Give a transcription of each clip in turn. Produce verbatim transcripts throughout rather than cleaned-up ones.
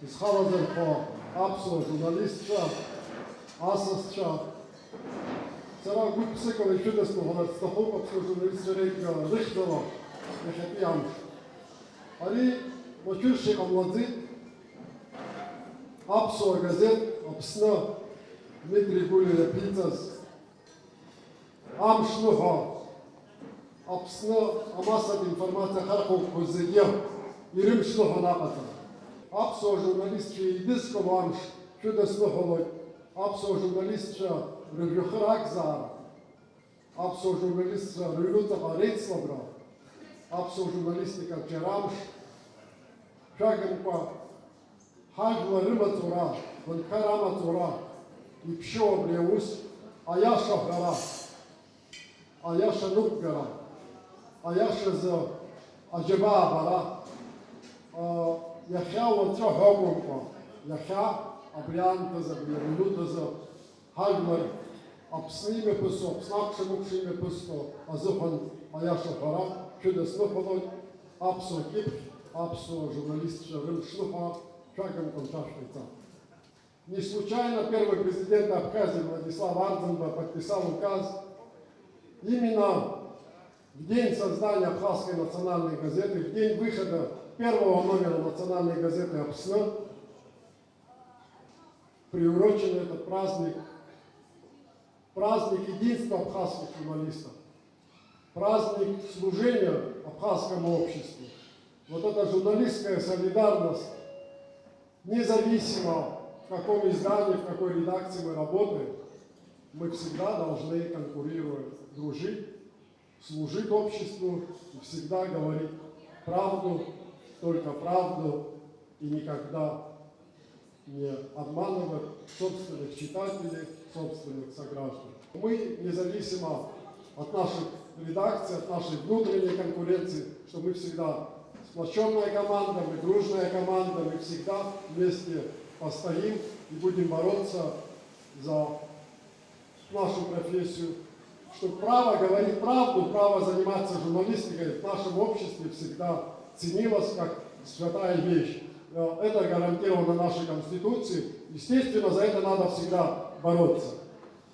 Исхалазырхәо аԥсуа журналистцәа, асасцәа, сара гәык-ԥсыкала ишәыдысныҳәаларц сҭахуп аԥсуа журналистцәа реидгыла рыхьӡала иахьатәи амш. Ари маҷҩышша иҟамлаӡеит. Аԥсуа газеҭ Аԥсны, Дмитри Гәлиа иаԥиҵаз, Амшныҳәа Аԥсны амассатә информациа ахархәагақәа зегьы ирымшныҳәан аҟаҵара. Аԥсуа журналистцәа еидызкыло амш шәыдысныҳәалоит, аԥсуа журналистцәа рыжәҩахыр акзаара, аԥсуа журналистцәа рыҩнуҵаҟа реицлабра, аԥсуа журналистика аҿиара амш шәагымкәа. Ҳажәлар рымаҵура, ҳҳәынҭқар амаҵура иԥшьоу абри аус, аиаша ҳәара, аиаша ныҟәгара, аиашазы аџьабаа абара, а, иахьа уаҵәы ҳәа акәымкәа, иахьа абри аамҭазы, абри аминуҭазы Ҳажәлар Аԥсны имҩаԥысуа, Аԥсны акәша-мыкәша имҩаԥысуа азыҳәан аиаша ҳәара шәыдысныҳәалоит, аԥсуа кьыԥхь, аԥсуа журналистцәа рымшныҳәа шәагымкәа анцәа шәҟаиҵап. Не случайно первый президент Абхазии Владислав Ардзинба подписал указ именно в день создания Абхазской национальной газеты, в день выхода первого номера национальной газеты «Абсны». Приурочен этот праздник, праздник единства абхазских журналистов, праздник служения абхазскому обществу. Вот эта журналистская солидарность, независимо в каком издании, в какой редакции мы работаем, мы всегда должны, конкурируя, дружить, служить обществу и всегда говорить правду, только правду и никогда не обманывать собственных читателей, собственных сограждан. Мы, независимо от наших редакций, от нашей внутренней конкуренции, что мы всегда сплочённая команда, мы дружная команда, мы всегда вместе постоим и будем бороться за нашу профессию, что право говорить правду, право заниматься журналистикой в нашем обществе всегда ценилось как святая вещь. Э, это гарантировано нашей Конституцией. Естественно, за это надо всегда бороться.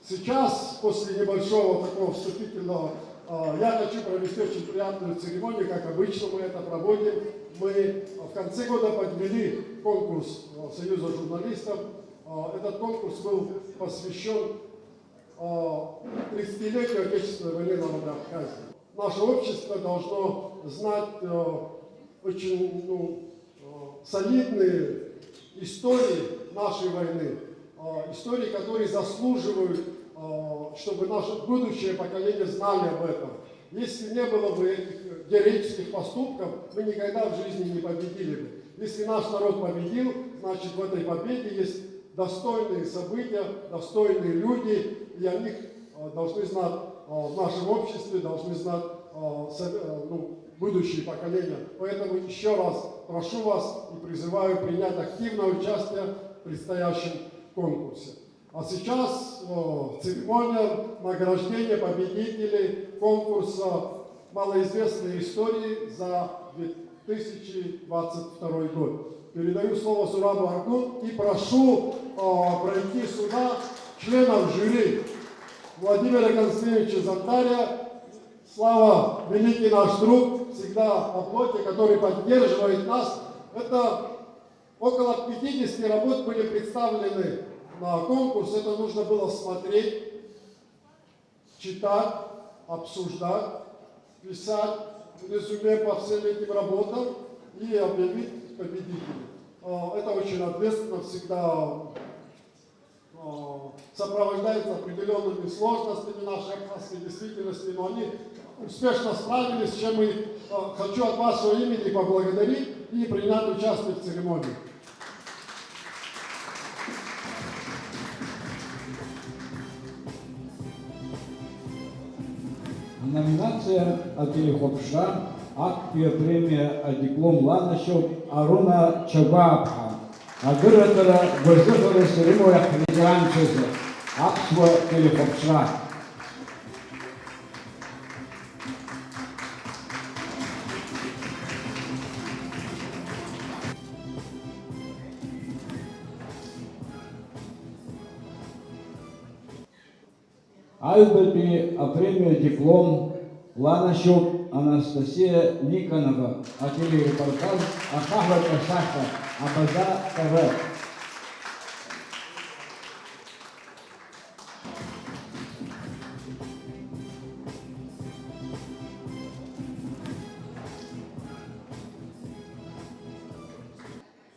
Сейчас, после небольшого такого вступительного, э, я хочу провести очень приятную церемонию, как обычно мы это проводим. Мы в конце года подвели конкурс, э, Союза журналистов. Э, этот конкурс был посвящён э, тридцатилетию Отечественной войны народа Абхазии. Наше общество должно знать, э, очень, ну, э, солидные истории нашей войны, э, истории, которые заслуживают, э, чтобы наше будущее поколение знали об этом. Если не было бы этих героических поступков, мы никогда в жизни не победили бы. Если наш народ победил, значит, в этой победе есть достойные события, достойные люди, и о них, э, должны знать, э, в нашем обществе, должны знать, э, со-, э, ну, будущие поколения. Поэтому ещё раз прошу вас и призываю принять активное участие в предстоящем конкурсе. А сейчас, э, церемония награждения победителей конкурса «Малоизвестные истории» за две тысячи двадцать второй год. Передаю слово Зурабу Аргун и прошу, э, пройти сюда членов жюри Владимира Константиновича Зантария. Слава, великий наш друг, всегда в оплоте, который поддерживает нас. Это около пятидесяти работ были представлены на конкурс. Это нужно было смотреть, читать, обсуждать, писать резюме по всем этим работам и объявить победителя. Э, это очень ответственно, всегда, э, сопровождается определёнными сложностями нашей абхазской действительности, но они успешно справились, с чем и, э, хочу от вашего имени поблагодарить и принять участие в церемонии. Аноминациа ателехәаԥшра актәи апремиа адиплом ланашьоуп Аруна Чагәааԥҳа, адырраҭара гәазыҳәарас ирымоу ҳветеранцәазы аԥсуа телехәаԥшра. Аҩбатәи апремиа диплом ланашьоуп Анастасиа Никонова, ателерепортаж Ахаҳәатә асахьа, Абаза Ҟарра.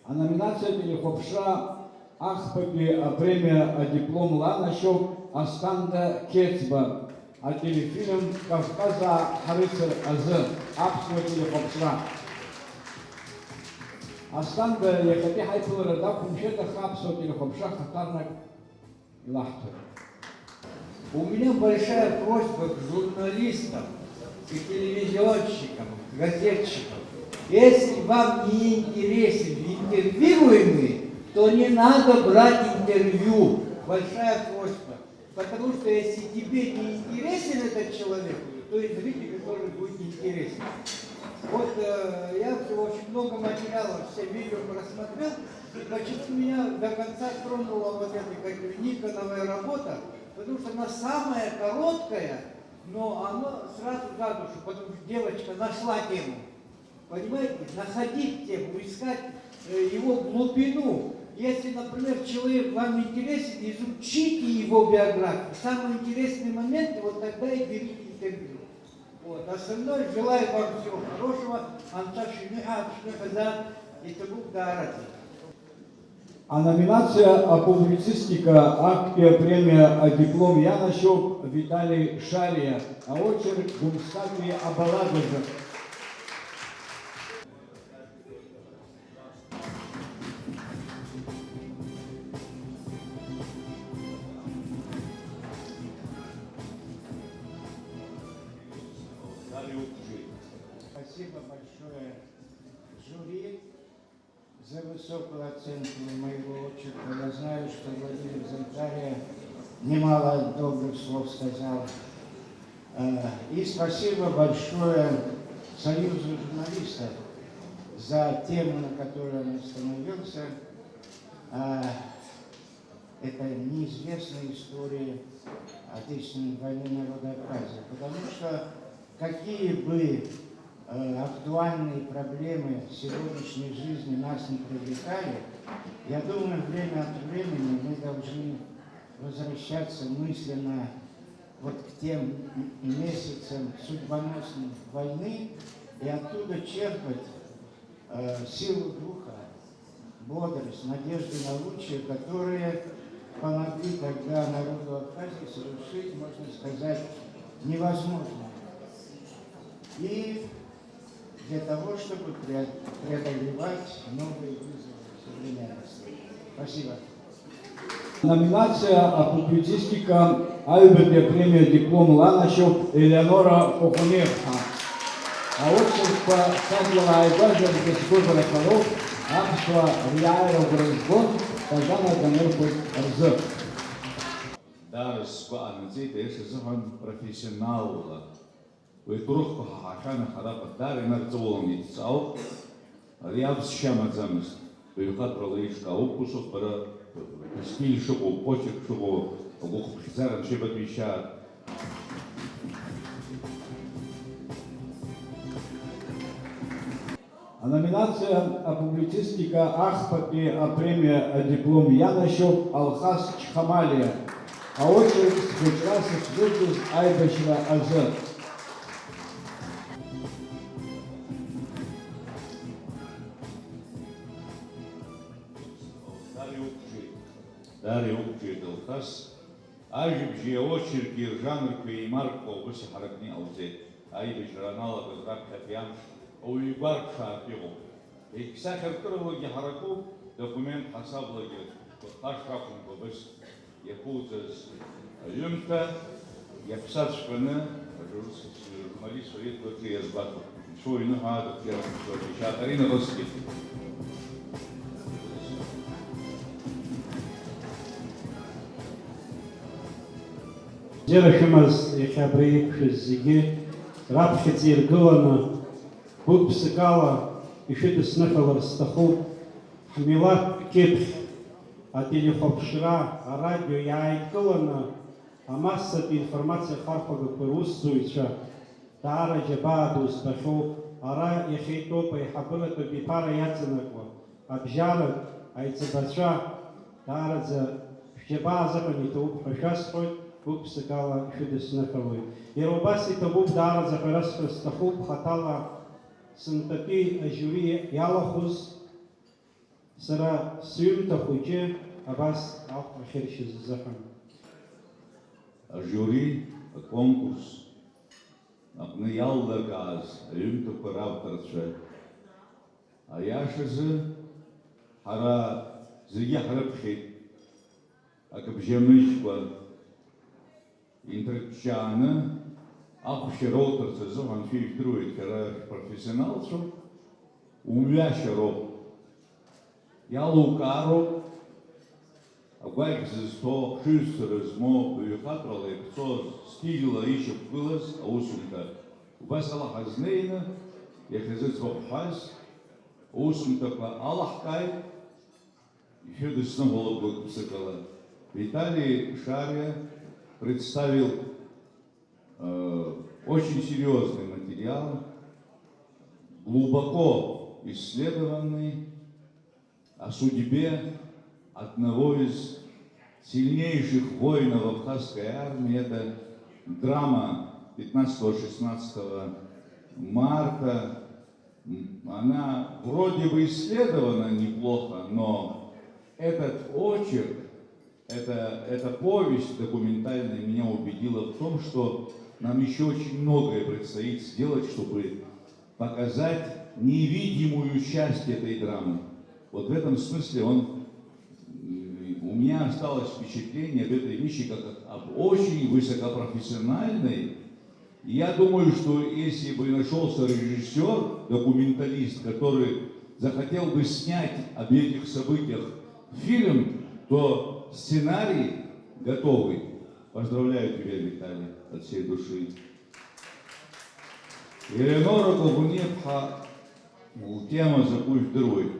Аноминациа телехәаԥшра ахԥатәи апремиа адиплом ланашьоуп Асҭанда Қьецба, ателефильм Кавказаа ҳарыцар азы аԥсуа телехәаԥшра. Асҭанда иахьатәи ҳаиԥылара дақәымшәеит, аха аԥсуа телехәаԥшра хаҭарнак илаҳҭоит. У меня большая просьба к журналистам, к телевизионщикам, к газетчикам. Если вам не интересен интервьюемый, то не надо брать интервью. Большая просьба. Потому что если тебе не интересен этот человек, то и зрителю тоже будет неинтересно. Вот э, я всё, очень много материалов, все видео просмотрел, и почему меня до конца тронула вот эта как бы Никоновая работа, потому что она самая короткая, но она сразу за душу, потому что девочка нашла тему. Понимаете? Находить тему, искать э, его глубину. Если, например, человек вам интересен, изучите его биографию. Самые интересные моменты, вот тогда и берите интервью. Вот. Остальное желаю вам всего хорошего. Анцәа шәимаҳа, шәмыхаӡа, иҭабуп даараӡа. Аноминациа апублицистика актәи апремиа адиплом ианашьоуп Витали Шариа, аочерк Гәымсҭатәи абалладазы. Спасибо большое жюри за высокую оценку моего очерка. Я знаю, что Владимир Захария немало добрых слов сказал. Э, и спасибо большое Союзу журналистов за тему, на которой он остановился. Э, это неизвестная история Отечественной войны народа Абхазии, потому что какие бы э, актуальные проблемы сегодняшней жизни нас не привлекали, я думаю, время от времени мы должны возвращаться мысленно вот к тем месяцам судьбоносной войны и оттуда черпать э, силу духа, бодрость, надежду на лучшее, которые помогли тогда народу Абхазии совершить, можно сказать, невозможное. И для того, чтобы преодолевать новые вызовы современности. Спасибо. Аноминациа апублицистика аҩбатәи апремиа диплом ланашьоуп Елеонора Коӷониаԥҳа. Аочеркқәа сажәлар ааигәа жәабжь азгозар аҳәароуп, аԥсуаа риааира агәра згон, Казанак анырхыз рзы. Даара сгәы аанаҵеит, аиаша азыҳәан, профессионалла. Уи аҭоурыхқәа ҳаҳахьан, аха араҟа даара инарҵауланы идҵаауп. Ари авсшьа амаӡамызт. Ҩхатәрала еиҿкаауп усук, бара, быстиль шыҟоу, бочерк шыҟоу, агәыхԥхьӡара анцәа ибатәишьаат. Аноминациа апублицистика ахԥатәи апремиа адиплом ианашьоуп Алхас Чхамалиа, аочерк Схәыҷра сыхьӡыӡоз аибашьра азы. Даара иуқәҿиеит, даара иуқәҿиеит, Алхас. Ажәабжьи аочерки ржанрқәа еимаркуа убас иҳаракны иҟауҵеит. Аибашьра аналагаз раԥхьатәи амш ауаҩы игәарԥшаартә иҟоуп. Егьсахьаркыралагьы ҳаракуп, документ ҳасаблагьы, хәыхашҭра акәымкәа, абас иаԥуҵаз аҩымҭа иаԥсаҵәҟьаны ажурналистцәа ижурналистцәа ижәлаҿы иазгәаҭоуп. Ицәоу иныҳәа адыхәҷара ԥшьоит, ишьа Карина Рыскьеит. Бзиара шәымаз иахьа абра иқәшәаз зегьы раԥхьаӡа иргыланы, гәык-ԥсыкала ишәыдысныҳәалар сҭахуп. Ҳмилаҭтә кьыԥхь, ателехәаԥшра, арадио иааидкыланы, Амассатә информациа ахархәагақәа русзуҩцәа даара џьабаа ду збахьоуп. Ара иахьа итәоуп аиҳабыратә абиԥара иаҵанакуа абжьаратә аиҵбацәа, даараӡа шәџьабаа азыҳәан иҭабуп ҳәа шәасҳәоит, гәык-ԥсыкала шәыдысныҳәалоит. Иара убас иҭабуп даараӡа ҳәа расҳәар сҭахуп, хаҭала сынтәатәи ажьури иалахәыз, сара сҩымҭа хәыҷы абас ахә ахьыршьыз азыҳәан. Ажиури аконкурс аҟны иалнаркааз аҩымҭақәа равторцәа, аиашазы, ҳара зегьы ҳрыԥхьеит, акы бжьамыжькәа. Инҭырҷҷааны ахәшьара уҭарц азыҳәан, шәа ижәдыруеит, шәара шәпрофессионалцәоуп, умҩашьароуп, иалукаароуп, агәаӷь зызҭо, ахшыҩзцара змоу, баҩхатәрала иаԥҵоз, стильла ишьақәгылаз аусумҭа. Убас ала ҳазнеины, иахьазы ӡбахә ҳҳәаз, аусумҭақәа алаҳкааит. Ишәыдысныҳәалоит гәык-ԥсыкала. Виталий Шариа представил, э, очень серьёзный материал, глубоко исследованный, о судьбе одного из сильнейших воинов абхазской армии. Это драма пятнадцатого-шестнадцатого марта. М, она вроде бы исследована неплохо, но этот очерк, эта, эта повесть документальная меня убедила в том, что нам ещё очень многое предстоит сделать, чтобы показать невидимую часть этой драмы. Вот в этом смысле он, м, у меня осталось впечатление об этой вещи как об очень высокопрофессиональной. Я думаю, что если бы нашёлся режиссёр, документалист, который захотел бы снять об этих событиях фильм, то сценарий готовый. Поздравляю тебя, Виталий, от всей души. Елеонора Кәаӷәаниаԥҳа лтема закәу жәдыруеит.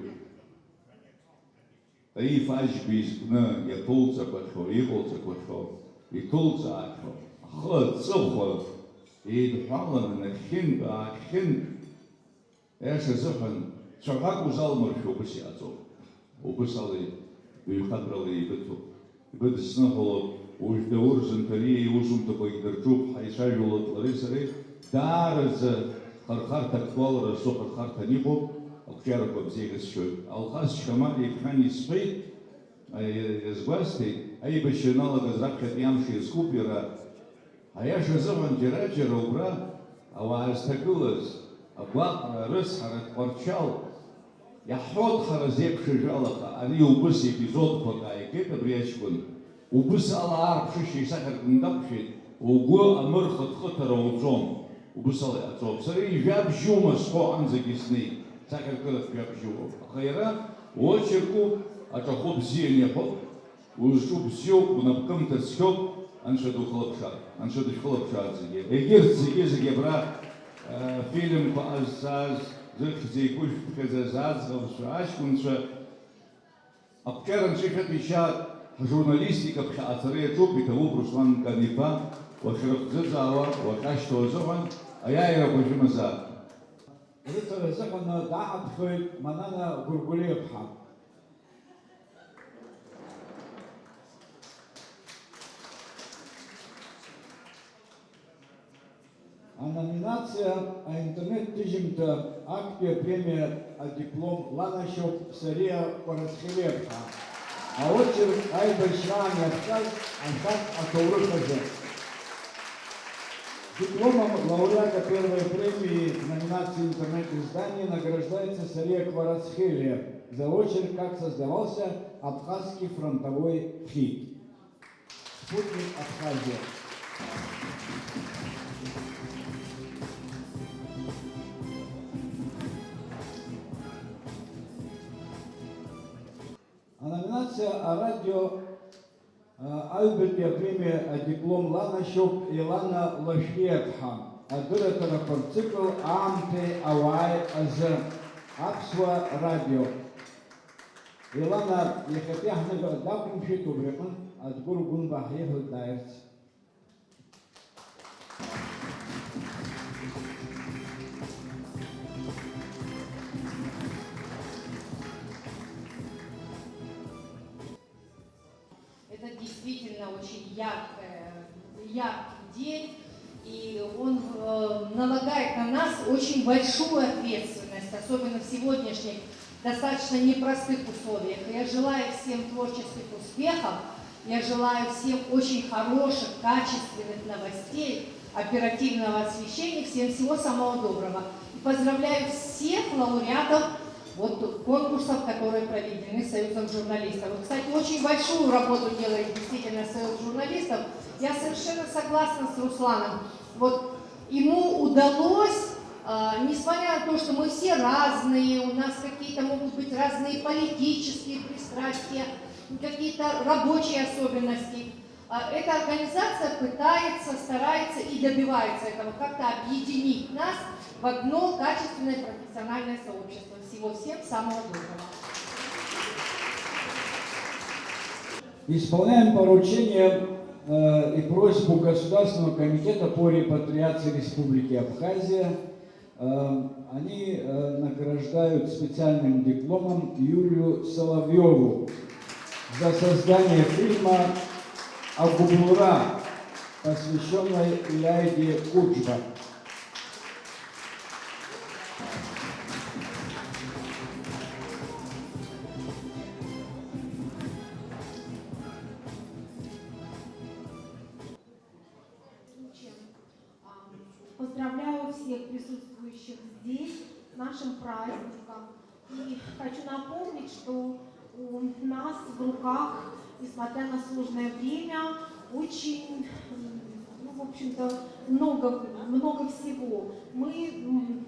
Таиф Аџьба изкны иаԥылҵақәахьоу, иҟалҵақәахьоу, иҭылҵаахьоу, ахы аҵыхәа еидҳәаланы нахьхьынтә-аахьхьынтә, аиаша азыҳәан, цәаҳәак узалмыршәо убыс иҟаҵоуп. Убыс ала ҩхатәрала еибыҭоуп. Ибыдысныҳәалоит, уажә Даур Занҭариа иусумҭақәагь дырҿуп, ҳаицәажәалоит лареи сареи, даараӡа хырхарҭа актуалра зцу хырхарҭан иҟоуп, ақәҿиарақәа бзиа ирыцәшәоит. Алхас Шьхамариа иԥхьан исҳәеит, а, иазгәасҭеит, аибашьра аналагаз раԥхьатәи амш иазкуп иара. Аиаша азыҳәан, џьара-џьара убра ауаа зҭагылаз, агәаҟра, арыцҳара, Тҟәарчал, иаҳҳәоит ҳара зеиԥш ажәала, аха ари убыс епизодқәак ааигеит абри аҷкәын. Убыс ала аарԥшышьа исахьаркны дақәшәеит, угәы амырхыҭхыҭара уҵом. Убыс ала иҟаҵоуп. Сара ижәабжьума сҳәо анӡагьы снеит, сахьаркыратә жәабжьуроуп. Аха иара уочеркуп, аҿахәы бзианы иаҳәоуп. Узҿу бзиоуп, унапкымҭа цқьоуп, Анцәа духылаԥшааит, Анцәа дышәхылаԥшааит зегьы. Егьырҭ зегьы, зегьы абра, э, фильмқәа ҟазҵаз, зыхьӡ еиқәышәкхьаӡаз аӡӷабцәа, аҷкәынцәа, ақәҿиара анцәа ишәыдишьааит, ҳжурналистика ԥхьаҟа ацара иаҿуп, иҭабуп Руслан Кан-иԥа, уахьрыхӡыӡаауа, уахьашьҭоу азыҳәан, аиааирақәа шәымазаап. Рыцара азыҳәан даҳаԥхьоит Манана Гәыргәлиаԥҳа. Аноминациа аинтернет-ҭыжьымҭа актәи апремиа адиплом ланашьоуп Сариа Кәарацхелиаԥҳа, аочерк Аибашьраан иаԥҵаз ашәак аҭоурых азы. Дипломом лауреата первой премии в номинации «Интернет-издание» награждается Сария Кварацхелия за очерк «Как создавался Абхазский фронтовой хит». Спутник Абхазия. Аноминациа арадио, а, аҩбатәи апремиа адиплом ланашьоуп Елана Лашәриаԥҳа, адырраҭарақәа рцикл «Аамҭеи ауааи азы», Аԥсуа радио. Елана иахьатәи ҳныҳәа дақәымшәеит, убри аҟынтә Адгәыр Гәынба ҳиҳәоит дааирц. Действительно очень яркая, яркий день, и он э, налагает на нас очень большую ответственность, особенно в сегодняшних достаточно непростых условиях. Я желаю всем творческих успехов, я желаю всем очень хороших, качественных новостей, оперативного освещения, всем всего самого доброго. И поздравляю всех лауреатов вот конкурсов, которые проведены Союзом журналистов. Вы, кстати, очень большую работу делает действительно Союз журналистов. Я совершенно согласна с Русланом. Вот ему удалось, а, несмотря на то, что мы все разные, у нас какие-то могут быть разные политические пристрастия, какие-то рабочие особенности, а, эта организация пытается, старается и добивается этого, как-то объединить нас в одно качественное профессиональное сообщество. Всего всем самого доброго. Исполняем поручение э, и просьбу Государственного комитета по репатриации Республики Абхазия. Э, они э, награждают специальным дипломом Юлию Соловьеву за создание фильма «Агубулра», посвященной Иляйде Кучба. Случаем, а, поздравляю всех присутствующих здесь с нашим праздником. И хочу напомнить, что у нас в руках, несмотря на сложное время, очень, м, ну, в общем-то, много, много всего. Мы, м,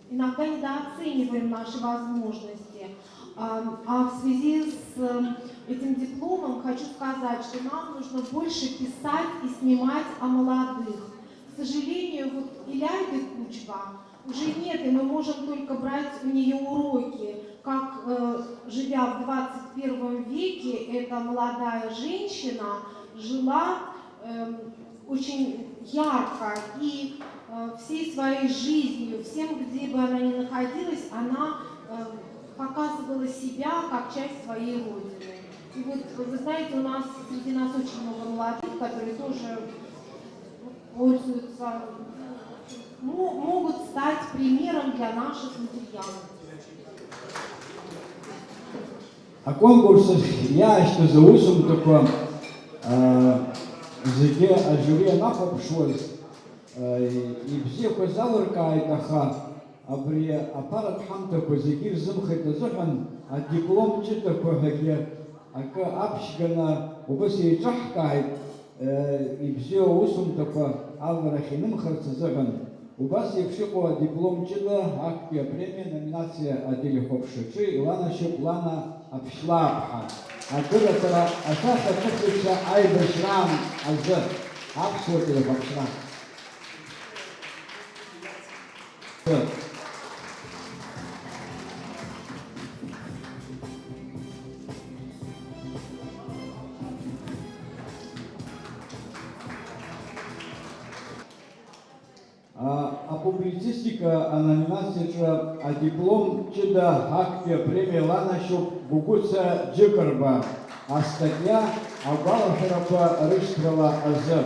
иногда недооцениваем наши возможности. А, а в связи с, э, этим дипломом хочу сказать, что нам нужно больше писать и снимать о молодых. К сожалению, вот Иляйды Кучба уже нет, и мы можем только брать у нее уроки, как, э, живя в двадцать первом веке, эта молодая женщина жила, эм, очень ярко и, э, всей своей жизнью, всем, где бы она ни находилась, она, э, показывала себя как часть своей Родины. И вот, вы знаете, у нас, среди нас очень много молодых, которые тоже пользуются, мо-, могут стать примером для наших материалов. Аконкурс ахь иаашьҭыз аусумҭақәа, аа, зегьы ажьури анахәаԥшуаз, аа, ибзиақәа залыркааит, аха абри аԥаратә ҳамҭақәа зегьы ирзымхеит азыҳәан адиплом ҷыдақәа ҳәагьы акы аԥшьганы убас еиҿаҳкааит. Ибзиоу аусумҭақәа аварахь инымхарц азыҳәан, убас еиԥш иҟоу адиплом ҷыда актәи апремиа номинациа ателехәаԥшраҿы иланашьоуп Лана Аԥшьлааԥҳа, акыраҭара ашәахьаҭыхыҩцәа аибашьраан азы, аԥсуа телехәаԥшра. А, апублицистика аноминациаҿы адиплом ҷыда актәи апремиа ланашьоуп Гәыгәыца Џьыкырба, астатиа агәалашәарақәа рышьҭрала азы.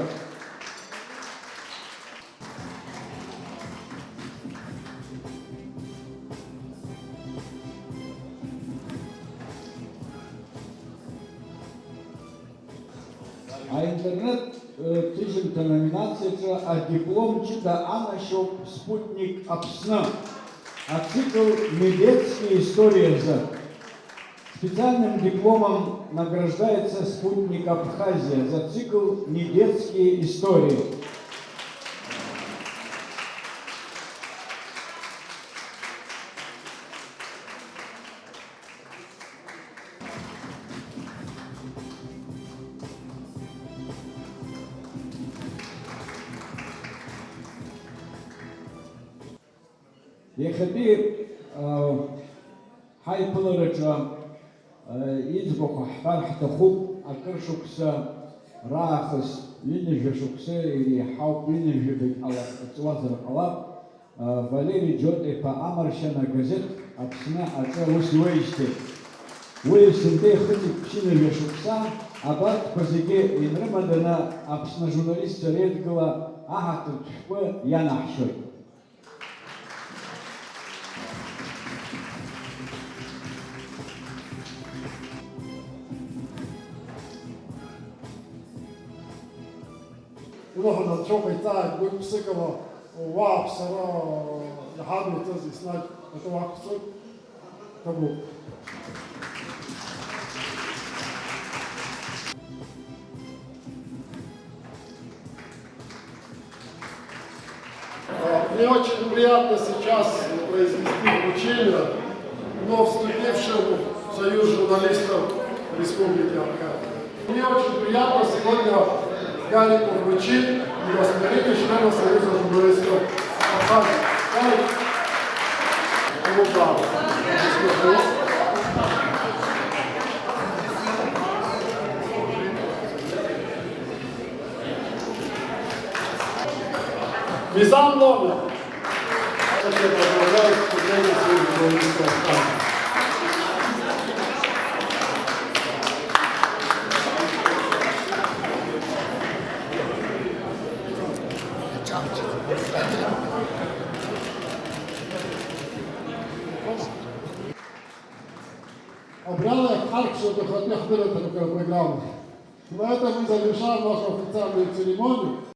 Аинтернет, э, ҭыжьымҭа номинациаҿы адиплом ҷыда анашьоуп Спутник Аԥсны, ацикл Медетские истории азы. Специальным дипломом награждается Спутник Абхазия за цикл «Недетские истории». Иахьатәи, а, ҳаиԥылараҿы, а, иӡбахә ҳҳәар ҳҭахуп, акыр шықәса раахыс, ҩынҩажәа шықәса иреиҳауп, ҩынҩажәа быжь ала ҵуазар ҟалап, а, Валери Џьота-иԥа Амаршьан агазеҭ Аԥсны аҿы аус иуеижьҭеи. Уи есынтәи ихыҵит ԥшьынҩажәа шықәса, абарҭқәа зегьы инрымаданы Аԥсны ажурналистцәа реидгыла аҳаҭыртә шәҟәы ианаҳшьоит. Илыхәда анцәа уҟаиҵааит, гәык-ԥсыкала уааԥсара иҳадуҵаз еснагь атәы уақәҵоит. Ҭабуп. Мне очень приятно сейчас произвести вручение вновь вступившему в Союз журналистов Республики Абхазия. Мне очень приятно сегодня Гарику вручить удостоверение члена Союза журналистов Абхазии. Гарик, кому право? Мизан Ломов. Очень поздравляю с вступлением в Союз журналистов Абхазии. Абрала иаҳхарԥшуеит ахатәы ҳдырраҭарақәа рпрограмма. На этом мы завершаем нашу официальную церемонию.